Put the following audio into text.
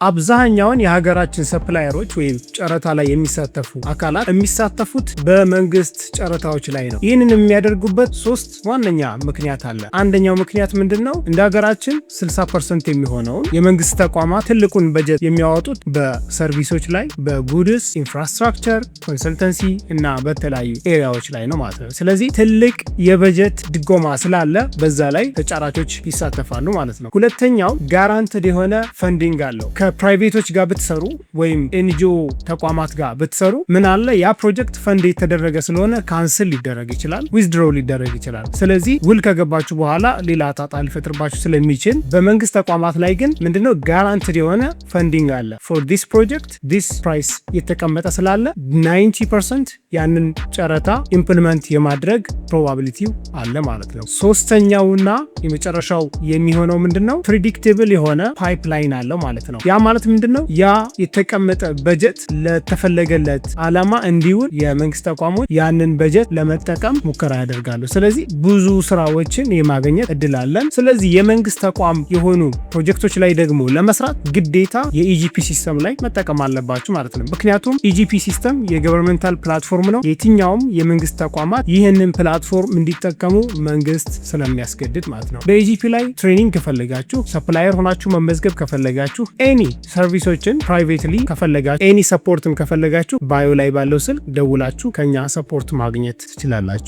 አብዛኛውን የሀገራችን supplier ኦች ወይም ጨረታ ላይ የሚሳተፉ አካላት የሚሳተፉት በመንግስት ጨረታዎች ላይ ነው። ይህንን የሚያደርጉበት ሶስት ዋነኛ ምክንያት አለ። አንደኛው ምክንያት ምንድን ነው? እንደ ሀገራችን 60% የሚሆነውን የመንግስት ተቋማት ትልቁን በጀት የሚያወጡት በ service ኦች ላይ፣ በ goods፣ infrastructure፣ consultancy እና በተለያዩ area ዎች ላይ ነው ማለት ነው። ስለዚህ ትልቅ የበጀት ድጎማ ስላለ በዛ ላይ ተጫራቾች ይሳተፋሉ ማለት ነው። ሁለተኛው guaranteed የሆነ funding አለው። ከ private ኦች ጋር ብትሰሩ ወይም NGO ተቋማት ጋር ብትሰሩ ምን አለ፣ ያ ፕሮጀክት ፈንድ የተደረገ ስለሆነ cancel ሊደረግ ይችላል፣ withdraw ሊደረግ ይችላል። ስለዚህ ውል ከገባችሁ በኋላ ሌላ ጣጣ ሊፈጥርባችሁ ስለሚችል፣ በመንግስት ተቋማት ላይ ግን ምንድነው፣ guaranteed የሆነ funding አለ። For this project this price የተቀመጠ ስላለ 90% ያንን ጨረታ implement የማድረግ probability ው አለ ማለት ነው። ሶስተኛውና የመጨረሻው የሚሆነው ምንድን ነው? Predictable የሆነ pipeline አለው ማለት ነው። ያ ማለት ምንድን ነው? ያ የተቀመጠ በጀት ለተፈለገለት ዓላማ እንዲውል የመንግስት ተቋሞች ያንን በጀት ለመጠቀም ሙከራ ያደርጋሉ። ስለዚህ ብዙ ስራዎችን የማግኘት እድል አለን። ስለዚህ የመንግስት ተቋም የሆኑ ፕሮጀክቶች ላይ ደግሞ ለመስራት ግዴታ የ eGP system ላይ መጠቀም አለባችሁ ማለት ነው። ምክንያቱም eGP system የ governmental platform ነው። የትኛውም የመንግስት ተቋማት ይህንን platform እንዲጠቀሙ መንግስት ስለሚያስገድድ ማለት ነው። በ eGP ላይ training ከፈለጋችሁ፣ supplier ሆናችሁ መመዝገብ ከፈለጋችሁ፣ any service ኦችን privately ከፈለጋችሁ፣ any support ም ከፈለጋችሁ bio ላይ ባለው ስልክ ደውላችሁ ከኛ support ማግኘት ትችላላችሁ።